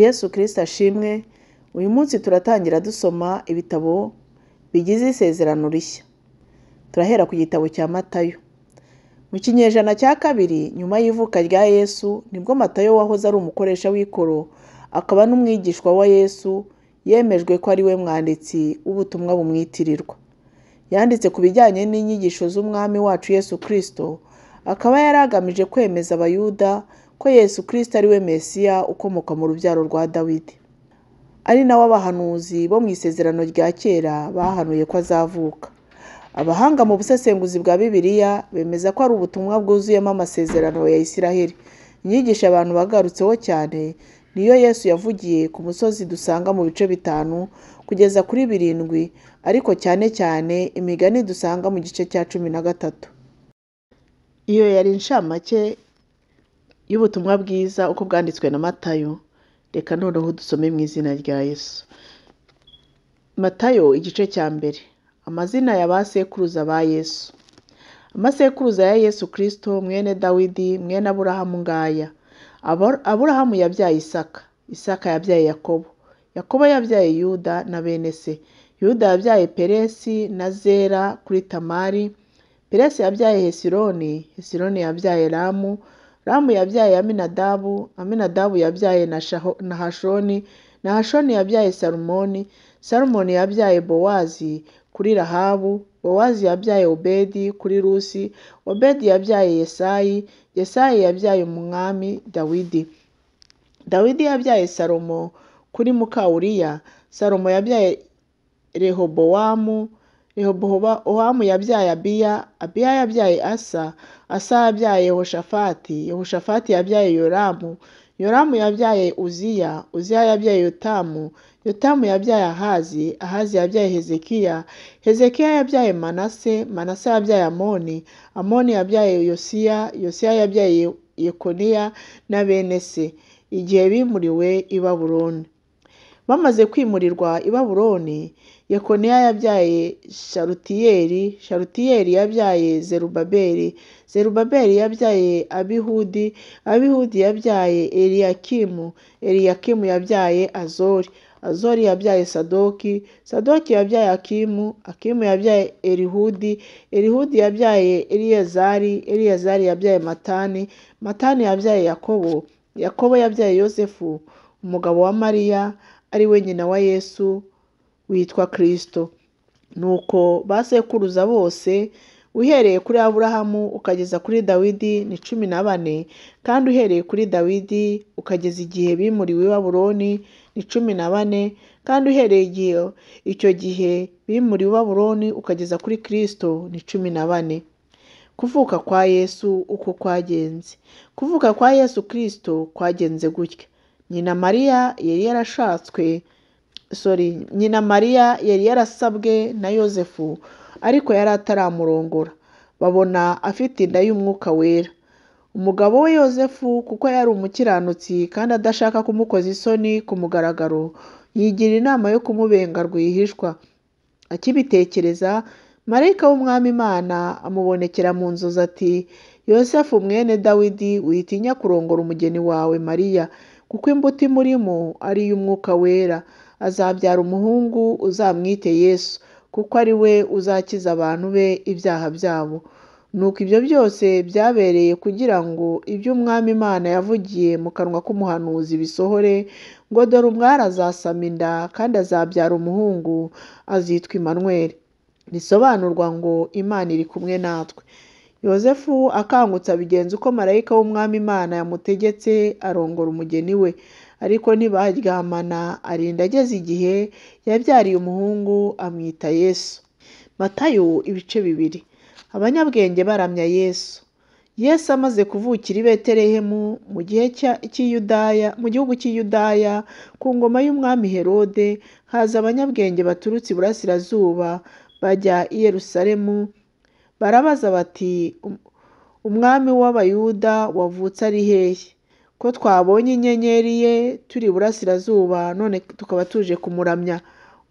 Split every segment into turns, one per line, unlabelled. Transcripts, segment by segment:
Yesu Kristo ashimwe, uyu munsi turatangira dusoma ibitabo bigize Isezerano Rishya. Turahera ku gitabo cya Matayo. Mu kinyejana cya kabiri nyuma y'ivuka rya Yesu, nibwo Matayo wahoze ari umukoresha w'ikoro akaba n'umwigishwa wa Yesu, yemejwe ko ari we mwanditsi w'ubutumwa bumwitirirwa. Yanditse ku bijyanye n'inyigisho z'Umwami wacu Yesu Kristo, akaba yari agamije kwemeza Abayuda ko Yesu Kristo ari we Mesiya ukomoka mu rubyaro rwa Dawidi, ari nawe abahanuzi bo mu Isezerano rya Kera bahanuye ko azavuka. Abahanga mu busesenguzi bwa Bibiliya bemeza ko ari ubutumwa bwuzuyemo amasezerano ya Isiraheli. Inyigisho abantu bagarutseho cyane niyo Yesu yavugiye ku musozi dusanga mu bice 5 kugeza kuri 7, ariko cyane cyane imigani dusanga mu gice cya 13. Iyo yari inshamake y'ubutumwa bwiza uko bwanditswe na Matayo. Reka noneho dusome mu izina rya Yesu. Matayo igice cya 1. Amazina ya ba sekuruza ba Yesu. Amasekuruza ya Yesu Kristo mwene Dawidi mwene Aburahamu ngaya. Aburahamu yabyaye Isaka, Isaka yabyaye Yakobo, Yakobo yabyaye Yuda na bene se. Yuda yabyaye Peresi na Zera kuri Tamari. Peresi yabyaye Hesironi, Hesironi yabyaye Ramu, Ramu yabyaye Aminadabu, Aminadabu yabyaye Nahashoni, Nahashoni yabyaye Salumoni, Salumoni yabyaye Bowazi kuri Rahabu, Bowazi yabyaye Obedi kuri Rusi, Obedi yabyaye Yesayi, Yesayi yabyaye umwami Dawidi. Dawidi yabyaye Salomo kuri muka Uriya, Salomo yabyaye Rehobowamu, Rehobowamu yabyaye Abiya, Abiya yabyaye Asa, Asa yabyaye Yehoshafati, Yehoshafati yabyaye Yoramu, Yoramu yabyaye Uziya, Uziya yabyaye Yotamu, Yotamu yabyaye Ahazi, Ahazi yabyaye Hezekiya, Hezekiya yabyaye Manase, Manase yabyaye Amoni, Amoni yabyaye Yosiya, Yosiya yabyaye Yekoniya na bene se igihe bimuriwe i Babuloni. Bamaze kwimurirwa i Babuloni, Yekoniya yabyaye Sharutiyeli, Sharutiyeli yabyaye Zerubabeli, Zerubabeli yabyaye Abihudi, Abihudi yabyaye Eliyakimu, Eliyakimu yabyaye Azori, Azori yabyaye Sadoki, Sadoki yabyaye Akimu, Akimu yabyaye Elihudi, Elihudi yabyaye Eliyazari, Eliyazari yabyaye Matani, Matani yabyaye Yakobo, Yakobo yabyaye Yosefu, umugabo wa Mariya ari we nyina wa Yesu witwa Kristo. Nuko ba sekuruza bose uhereye kuri Aburahamu ukageza kuri Dawidi ni 14, kandi uhereye kuri Dawidi ukageza igihe bimuriwe i Babuloni ni 14, kandi uhereye igihe icyo gihe bimuriwe i Babuloni ukageza kuri Kristo ni 14. Kuvuka kwa Yesu uko kwagenze. Kuvuka kwa Yesu Kristo kwagenze gutya. Nyina Mariya yari yarashatswe, Nyina Mariya yari yarasabwe na Yosefu, ariko yari ataramurongora. Babona afite inda y'Umwuka Wera. Umugabo we Yosefu, kuko yari umukiranutsi kandi adashaka kumukoza isoni ku mugaragaro, yigira inama yo kumubenga rwihishwa. Akibitekereza, marayika w'Umwami Imana amubonekera mu nzozi ati: Yosefu mwene Dawidi, witinya kurongora umugeni wawe Mariya, kuko imbuto imurimo ari iy'Umwuka Wera. Azabyara umuhungu uzamwite Yesu, kuko ari we uzakiza abantu be ibyaha byabo. Nuko ibyo byose byabereye kugira ngo ibyo Umwami Imana yavugiye mu kanwa k'umuhanuzi bisohore, ngo dore umwari azasama inda kandi azabyara umuhungu, azitwa Imanweli, risobanurwa ngo Imana iri kumwe natwe. Yosefu akangutse abigenza uko marayika w'Umwami Imana yamutegetse, arongora umugeni we. Ariko ntibaryamana, arinda ageze igihe yabyariye umuhungu, amwita Yesu. Matayo ibice 2. Abanyabwenge baramya Yesu. Yesu amaze kuvukira i Betelehemu mu gihe cy'Iyudaya, mu gihugu cy'Iyudaya, ku ngoma y'umwami Herode, haza abanyabwenge baturutse iburasirazuba bajya i Yerusalemu, barabaza bati: Umwami w'Abayuda wavutse ari hehe? Ko twabonye inyenyeri ye turi iburasirazuba, none tukaba tuje kumuramya.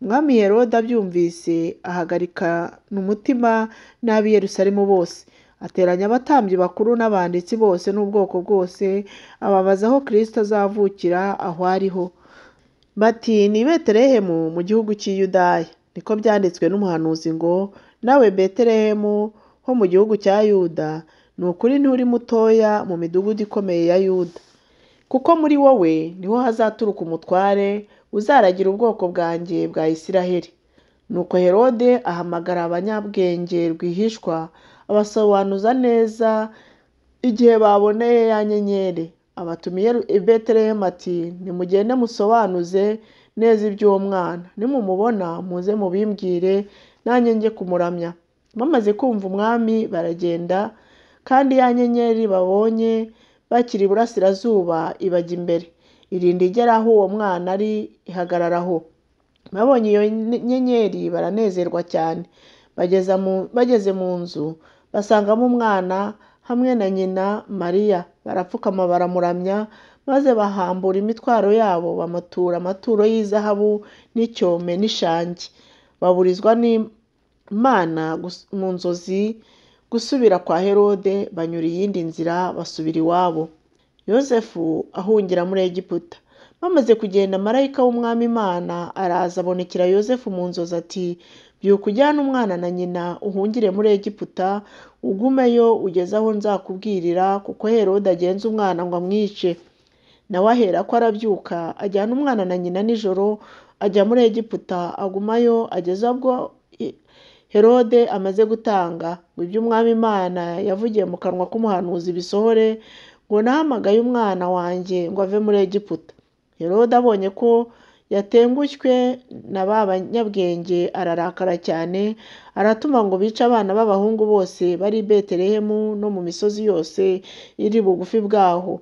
Umwami Herode abyumvise ahagarikana umutima n'ab'i Yerusalemu bose. Ateranya abatambyi bakuru n'abanditsi bose n'ubwoko bwose, ababaza aho Kristo azavukira aho ariho. Bati ni i Betelehemu mu gihugu cy'i Yudaya. Niko byanditswe n'umuhanuzi ngo nawe Betelehemu ho mu gihugu cya Yuda, ni ukuri nturi mutoya mu midugudu ikomeye ya Yuda. Kuko muri wowe niho hazaturuka umutware uzaragira ubwoko bwanjye bwa Isiraheli. Nuko Herode ahamagara abanyabwenge rwihishwa, abasobanuza neza igihe baboneye ya nyenyeri. Abatumiye i Betelehemu ati nimugende musobanuze neza iby'uwo mwana, nimumubona muze mubimbwire nanjye njye kumuramya. Bamaze kumva umwami baragenda, kandi ya nyenyeri babonye bakiri iburasirazuba ibajya imbere, irinda igera aho uwo mwana ari ihagarara aho. Babonye iyo nyenyeri baranezerwa cyane. Bageze mu nzu basangamo umwana hamwe na nyina Mariya, barapfukama baramuramya, maze bahambura imitwaro yabo bamutura amaturo y'izahabu n'icyome n'ishangi. Baburizwa n'Imana mu nzozi gusubira kwa Herode, banyura iyindi nzira basubira iwabo. Yozefu ahungira muri Egiputa. Bamaze kugenda marayika w'Umwami Imana araza abonekera Yozefu mu nzozi ati byuka ujyane umwana na nyina uhungire muri Egiputa, ugumeyo ugeze aho nzakubwirira, kuko Herode agenza umwana ngo amwice. Nawe aherako arabyuka ajyana umwana na nyina nijoro, ajya muri Egiputa agumayo ageze ubwo Herode amaze gutanga ngo ibyo Umwami Imana yavugiye mu kanwa k'umuhanuzi bisohore, ngo nahamagaye umwana wanjye ngo ave muri Egiputa. Herode abonye ko yatengushywe na ba banyabwenge ararakara cyane, aratuma ngo bice abana b'abahungu bose bari i Betelehemu no mu misozi yose iri bugufi bwaho.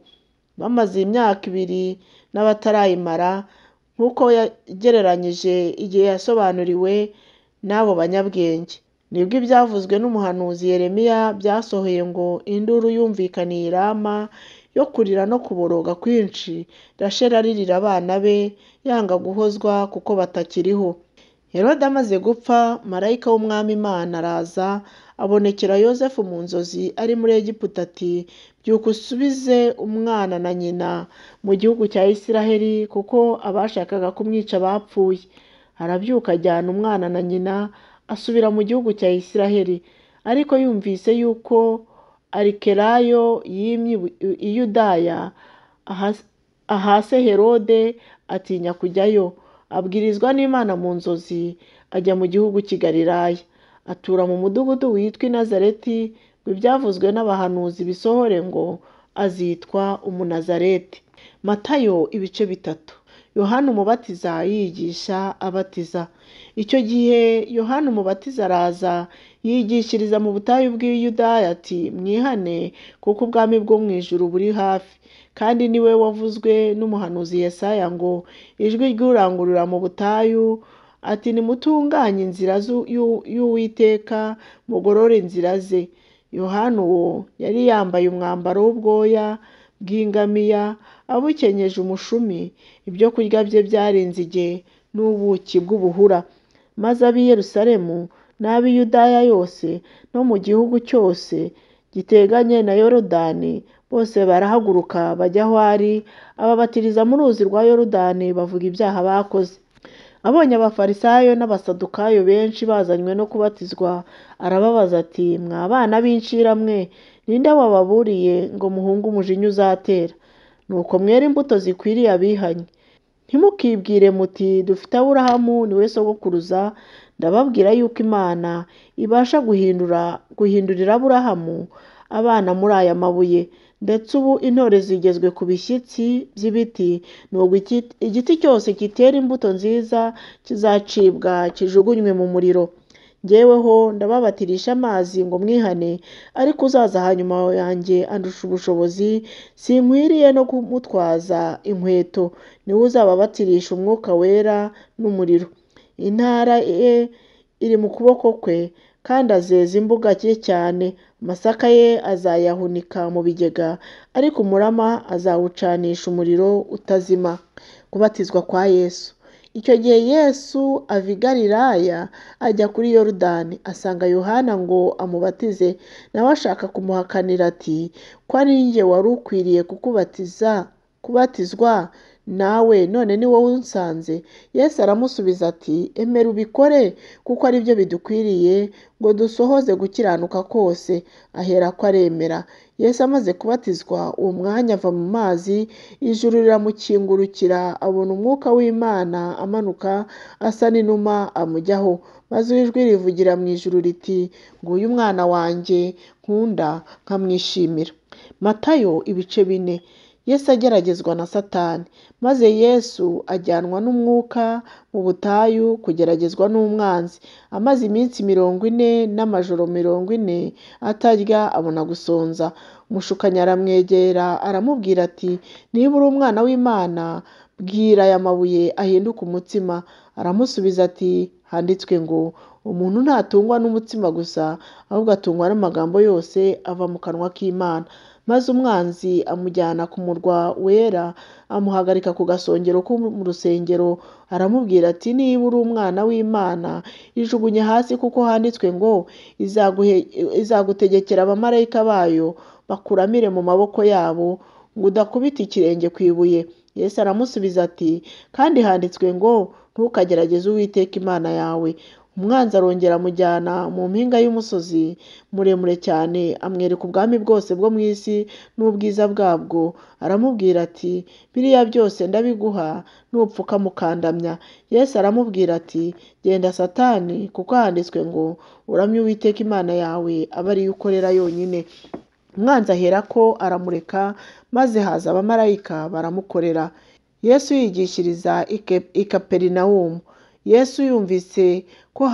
Bamaze imyaka ibiri n'abatarayimara, nk'uko yagereranyije igihe yasobanuriwe n'abo banyabwenge. Nibwo ibyavuzwe n'umuhanuzi Yeremiya byasohoye ngo induru yumvikaniye i Rama yo kurira no kuboroga kwinshi, Rasheli aririra abana be yanga guhozwa kuko batakiriho. Herode amaze gupfa, marayika w'Umwami Imana araza abonekera Yozefu mu nzozi ari muri Egiputa ati byuka usubize umwana na nyina mu gihugu cya Isiraheli, kuko abashakaga kumwica bapfuye. Arabyuka ajyana umwana na nyina asubira mu gihugu cya Isiraheli. Ariko yumvise yuko Arikelayo yimye i Yudaya ahase Herode, atinya kujyayo. Abwirizwa n'Imana mu nzozi ajya mu gihugu cy'i Galilaya, atura mu mudugudu witwa i Nazareti, ngo ibyavuzwe n'abahanuzi bisohore ngo azitwa Umunazareti. Matayo ibice 3. Yohana Umubatiza yigisha abatiza. Icyo gihe Yohana Umubatiza araza yigishiriza mu butayu bw'i Yudaya ati mwihane kuko ubwami bwo mu ijuru buri hafi. Kandi niwe wavuzwe n'umuhanuzi Yesaya ngo ijwi ry'urangurura mu butayu ati nimutunganye inzira y'Uwiteka, mugorore inzira ze. Yohana uwo yari yambaye umwambaro w'ubwoya bw'ingamiya, abukenyeje umushumi, ibyo kurya bye byari inzige n'ubuki bw'ubuhura. Maze ab'i Yerusalemu n'ab'i Yudaya yose no mu gihugu cyose giteganye na Yorodani bose barahaguruka bajya aho ari, ababatiriza mu ruzi rwa Yorodani bavuga ibyaha bakoze. Abonye abafarisayo n'abasadukayo benshi bazanywe no kubatizwa, arababaza ati mwa bana b'incira mwe, ninde wababuriye ngo muhunge umujinya uzatera? Nuko mwere imbuto zikwiriye abihanye. Ntimukibwire muti dufite Aburahamu niwe sogokuruza, ndababwira yuko Imana ibasha guhindurira Aburahamu abana muri aya mabuye. Ndetse ubu intore zigezwe ku bishyitsi by'ibiti, nubwo igiti cyose kitera imbuto nziza kizacibwa kijugunywe mu muriro. Jyeweho ndababatirisha amazi ngo mwihane, ariko uzaza hanyuma yanjye andusha ubushobozi, sinkwiriye no kumutwaza inkweto, niwe uzababatirisha Umwuka Wera n'umuriro. Intara ye iri mu kuboko kwe, kandi azeza imbuga ye cyane, amasaka ye azayahunika mu bigega, ariko umurama azawucanisha umuriro utazima. Kubatizwa kwa Yesu. Icyo gihe Yesu ava i Galilaya ajya kuri Yorodani, asanga Yohana ngo amubatize. Nawe ashaka kumuhakanira ati: "Ko ari jye wari ukwiriye kukubatiza kubatizwa nawe, none ni wowe unsanze?" Yesu aramusubiza ati: "Emera ubikore, kuko ari byo bidukwiriye ngo dusohoze gukiranuka kose." Aherako aremera. Yesu amaze kubatizwa, uwo mwanya ava mu mazi, ijuru riramukingurukira, abona Umwuka w'Imana amanuka asa n'inuma amujyaho. Maze ijwi rivugira mu ijuru riti: "Nguyu Umwana wanjye nkunda nkamwishimira." Matayo ibice 4. Yesu ageragezwa na Satani. Maze Yesu ajyanwa n'Umwuka mu butayu kugeragezwa n'umwanzi. Amaze iminsi 40 n'amajoro 40 atarya, abona gusonza. Umushukanyi aramwegera aramubwira ati: "Niba uri Umwana w'Imana, bwira aya mabuye ahinduke umutsima." Aramusubiza ati: "Handitswe ngo umuntu ntatungwa n'umutsima gusa, ahubwo atungwa n'amagambo yose ava mu kanwa k'Imana." Maze umwanzi amujyana ku murwa wera, amuhagarika ku gasongero ko mu rusengero, aramubwira ati: "Niba uri Umwana w'Imana, ijugunye hasi, kuko handitswe ngo izagutegekera abamarayika bayo bakuramire mu maboko yabo, ngo udakubita ikirenge ku ibuye." Yesu aramusubiza ati: "Kandi handitswe ngo ntukagerageze Uwiteka Imana yawe." Umwanzi arongera amujyana mu mpinga y'umusozi muremure cyane, amwereka ubwami bwose bwo mu isi n'ubwiza bwabwo. Aramubwira ati: "Biriya byose ndabiguha nupfukama ukandamya." Yesu aramubwira ati: "Genda Satani, kuko handitswe ngo uramye Uwiteka Imana yawe, abe ariyo ukorera yonyine." Umwanzi aherako aramureka, maze haza abamarayika baramukorera. Yesu yigishiriza i Kaperinawumu. Yesu yumvise ko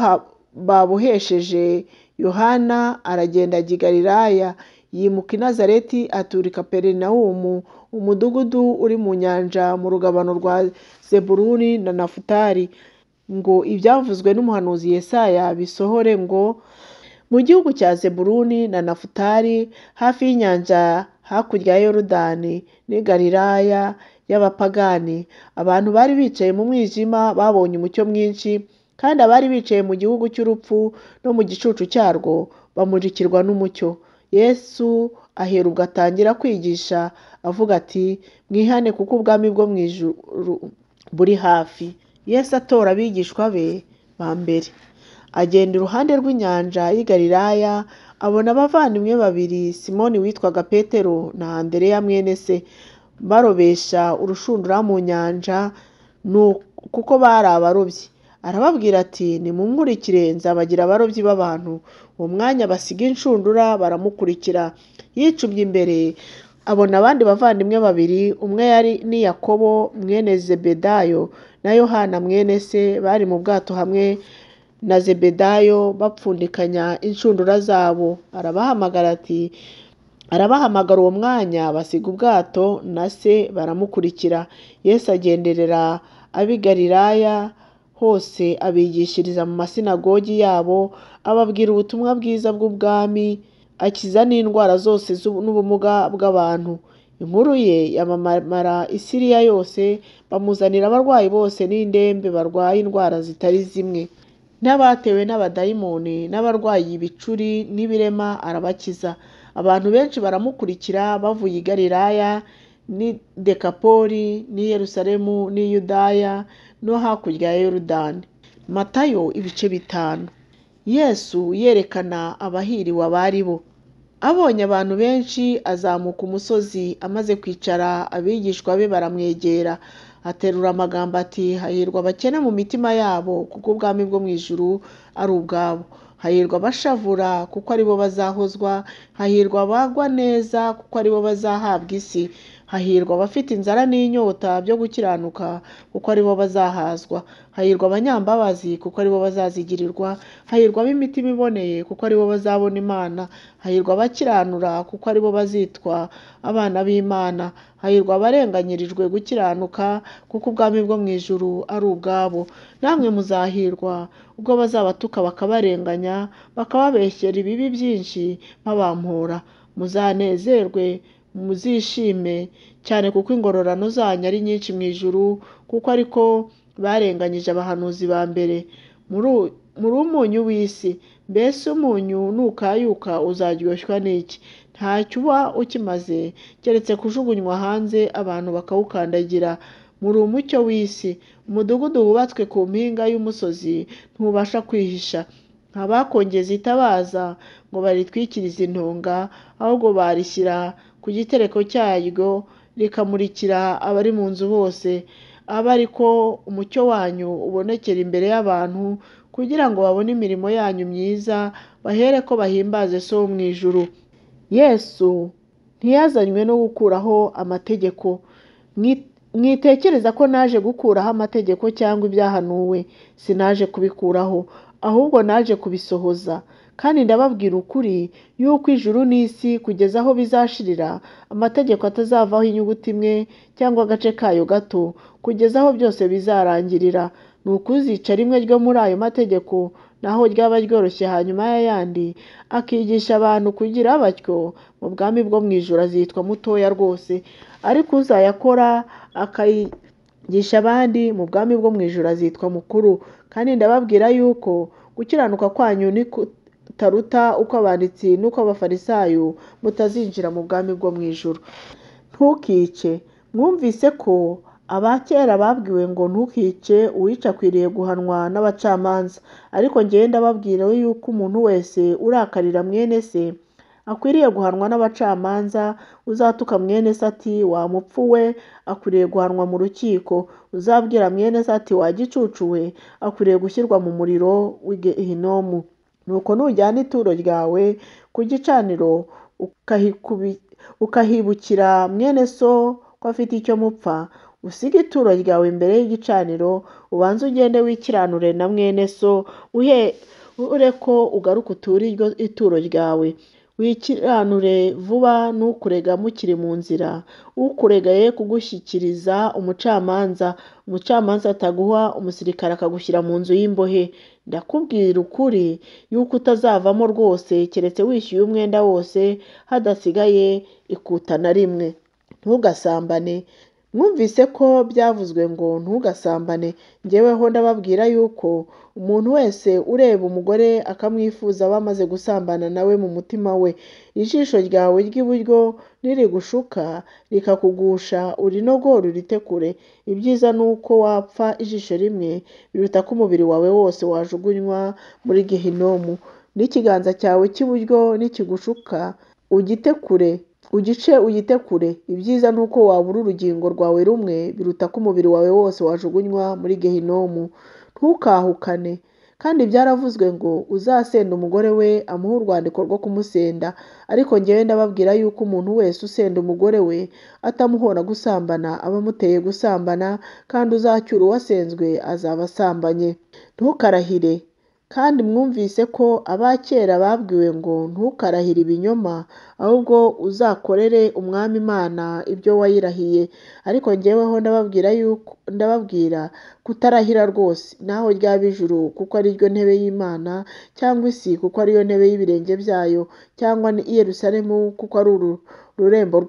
babohesheje Yohana, aragenda ajya i Galilaya, yimuka i Nazareti atura i Kaperinawumu, umudugudu uri mu nyanja mu rugabano rwa Zebuluni na Nafutali, ngo ibyavuzwe n'umuhanuzi Yesaya bisohore ngo: "Mu gihugu cya Zebuluni na Nafutali, hafi y'inyanja hakurya ya Yorodani n'i Galilaya y'abapagani, abantu bari bicaye mu mwijima babonye umucyo mwinshi, kandi abari bicaye mu gihugu cy'urupfu no mu gicucu cyarwo bamurikirwa n'umucyo." Yesu ahera ubwo atangira kwigisha avuga ati: "Mwihane, kuko ubwami bwo mu ijuru buri hafi." Yesu atora abigishwa be ba mbere. Agenda iruhande rw'inyanja y'i Galilaya, abona abavandimwe babiri, Simoni witwaga Petero na Andereya mwene se, barobesha urushundura mu nyanja, kuko bari abarobyi. Arababwira ati: "Nimunkurikire, nzabagira abarobyi b'abantu." Uwo mwanya basiga inshundura baramukurikira. Yicumye imbere abona abandi bavandimwe babiri, umwe yari ni Yakobo mwene Zebedayo na Yohana mwene se, bari mu bwato hamwe na Zebedayo bapfundikanya inshundura zabo. Arabahamagara uwo mwanya basiga ubwato na se baramukurikira. Yesu agenderera ab'i Galilaya hose, abigishiriza mu masinagogi yabo, ababwira ubutumwa bwiza bw'ubwami, akiza n'indwara zose n'ubumuga bw'abantu. Inkuru ye yamamara i Siriya yose, bamuzanira abarwayi bose n'indembe barwaye indwara zitari zimwe, n'abatewe n'abadayimoni, n'abarwaye ibicuri n'ibirema arabakiza. Abantu benshi baramukurikira bavuye i Galilaya n'i Dekapoli n'i Yerusalemu n'i Yudaya no hakurya ya Yorodani. Matayo ibice 5. Yesu yerekana abahiriwe abari bo. Abonye abantu benshi azamuka umusozi, amaze kwicara abigishwa be baramwegera. Aterura amagambo ati: "Hahirwa abakene mu mitima yabo, kuko ubwami bwo mu ijuru ari ubwabo. Hahirwa abashavura, kuko aribo bazahozwa. Hahirwa abagwa neza, kuko aribo bazahabwa isi. Hahirwa abafite inzara n'inyota byo gukiranuka, kuko aribo bazahazwa. Hahirwa abanyambabazi, kuko aribo bazazigirirwa. Hahirwa ab'imitima iboneye, kuko aribo bazabona Imana. Hahirwa abakiranura, kuko aribo bazitwa abana b'Imana. Hahirwa abarenganyirijwe gukiranuka, kuko ubwami bwo mu ijuru ari ubwabo. Namwe muzahirwa ubwo bazabatuka bakabarenganya, bakababeshyera ibibi byinshi babampora. Muzanezerwe muzishime cyane, kuko ingororano zanyu ari nyinshi mu ijuru, kuko ariko Barenganyije abahanuzi ba mbere. Muri umunyu w'isi. Mbese umunyu nukayuka uzaryoshywa n'iki? Ntacyo uba ukimaze keretse kujugunywa hanze abantu bakawukandagira. Muri umucyo w'isi. Umudugudu wubatswe ku mpinga y'umusozi ntubasha kwihisha. Ntabakongeza itabaza ngo baritwikirize intonga, ahubwo barishyira ku gitereko cyaryo rikamurikira abari mu nzu bose. Abe ari ko umucyo wanyu ubonekera imbere y'abantu, kugira ngo babone imirimo yanyu myiza, bahereko bahimbaze So wo mu ijuru. Yesu ntiyazanywe no gukuraho amategeko. Mwitekereza ko naje gukuraho amategeko cyangwa ibyahanuwe, sinaje kubikuraho, ahubwo naje kubisohoza. Kandi ndababwira ukuri yuko ijuru n'isi kugeza aho bizashirira, amategeko atazavaho inyuguti imwe cyangwa agace kayo gato, kugeza aho byose bizarangirira. Ni ukuzica rimwe ryo muri ayo mategeko, naho ryaba ryoroshye hanyuma y'ayandi, akigisha abantu kugira batyo, mu bwami bwo mu ijuru azitwa mutoya rwose. Ariko uzayakora akayigisha abandi, mu bwami bwo mu ijuru azitwa mukuru. Kandi ndababwira yuko gukiranuka kwanyu nikutaruta uko abanditsi n'uko abafarisayo, mutazinjira mu bwami bwo mu ijuru. Ntukice. Mwumvise ko abakera babwiwe ngo ntukice, uwica akwiriye guhanwa n'abacamanza. Ariko njyewe ndababwira yuko umuntu wese urakarira mwene se akwiriye guhanwa n'abacamanza. Uzatuka mwene se ati wa mupfu we, akwiriye guhanwa mu rukiko. Uzabwira mwene se ati wa gicucu we, akwiriye gushyirwa mu muriro w'igehinomu. Nuko nujyana ituro ryawe ku gicaniro ukahibukira mwene so ko afite icyo mupfa, usige ituro ryawe imbere y'igicaniro, ubanze ugende wikiranure na mwene so, uhere ko ugaruka uture ituro ryawe. Wikiranure vuba n'ukurega mukiri mu nzira, ukurega ye kugushyikiriza umucamanza, umucamanza ataguha umusirikare akagushyira mu nzu y'imbohe. Ndakubwira ukuri yuko utazavamo rwose keretse wishyuye umwenda wose, hadasigaye ikuta na rimwe. Ntugasambane. Mwumvise ko byavuzwe ngo ntugasambane. Njyeweho ndababwira yuko umuntu wese ureba umugore akamwifuza aba amaze gusambana nawe mu mutima we. Ijisho ryawe ry'iburyo nirigushuka rikakugusha, urinogore urite kure. Ibyiza ni uko wapfa ijisho rimwe, biruta ko umubiri wawe wose wajugunywa muri gehinomu. N'ikiganza cyawe cy'iburyo nikigushuka, ugite kure, ugice uyite kure. Ibyiza ni uko wabura urugingo rwawe rumwe, biruta ko umubiri wawe wose wajugunywa muri gehinomu. Ntukahukane. Kandi byaravuzwe ngo uzasenda umugore we amuhe urwandiko rwo kumusenda. Ariko njyewe ndababwira yuko umuntu wese usenda umugore we atamuhora gusambana, aba amuteye gusambana, kandi uzacyura uwasenzwe azaba asambanye. Ntukarahire. Kandi mwumvise ko abakera babwiwe ngo ntukarahire ibinyoma, ahubwo uzakorere Umwami Imana ibyo wayirahiye. Ariko njyeweho ndababwira kutarahira rwose, naho ryaba ijuru kuko ari ryo ntebe y'Imana, cyangwa isi kuko ariyo ntebe y'ibirenge byayo, cyangwa i Yerusalemu kuko ari ururembo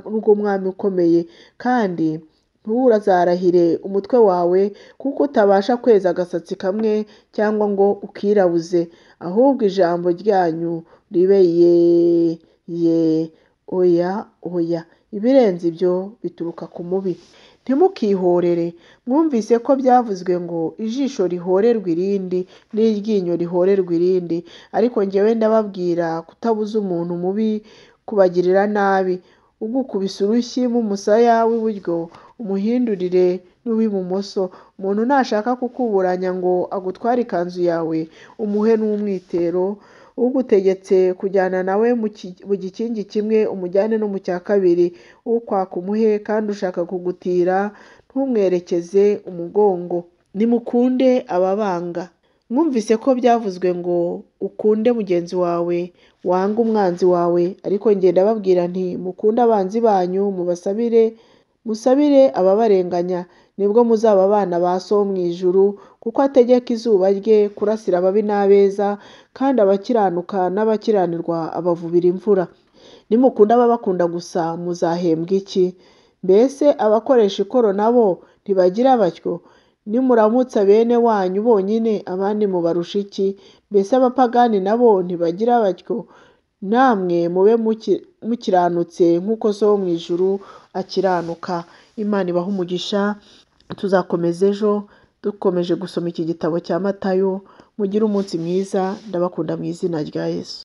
rw'umwami ukomeye. Kandi ntuzarahire umutwe wawe, kuko utabasha kweza agasatsi kamwe cyangwa ngo ukirabuze. Ahubwo ijambo ryanyu ribe ye, ye, oya, oya. Ibirenze ibyo bituruka ku mubi. Ntimukihorere. Mwumvise ko byavuzwe ngo ijisho rihorerwe irindi n'iryinyo rihorerwe irindi. Ariko njyewe ndababwira kutabuza umuntu mubi kubagirira nabi. Ugukubise urushyi mu musaya w'iburyo, umuhindurire n'uw'ibumoso. Umuntu nashaka kukuburanya ngo agutware ikanzu yawe, umuhe n'umwitero. Ugutegetse kujyana nawe mu gikingi kimwe, umujyane no mu cya kabiri. Ukwaka umuhe, kandi ushaka kugutira ntumwerekeze umugongo. Nimukunde ababanga. Mwumvise ko byavuzwe ngo ukunde mugenzi wawe, wange umwanzi wawe. Ariko njye ndababwira nti mukunde abanzi banyu, musabire ababarenganya, nibwo muzaba abana ba So wo mu ijuru, kuko ategeka izuba rye kurasira ababi n'abeza, kandi abakiranuka n'abakiranirwa abavubira imvura. Nimukunda ababakunda gusa, muzahembwa iki? Mbese abakoresha ikoro nabo ntibagira batyo? Nimuramutsa bene wanyu bonyine, abandi mubarusha iki? Mbese abapagani nabo ntibagira batyo? Namwe mube mukiranutse nk'uko So wo mu ijuru akiranuka. Imana ibahe umugisha, tuzakomeza ejo dukomeje gusoma iki gitabo cya Matayo. Mugire umunsi mwiza, ndabakunda mu izina rya Yesu.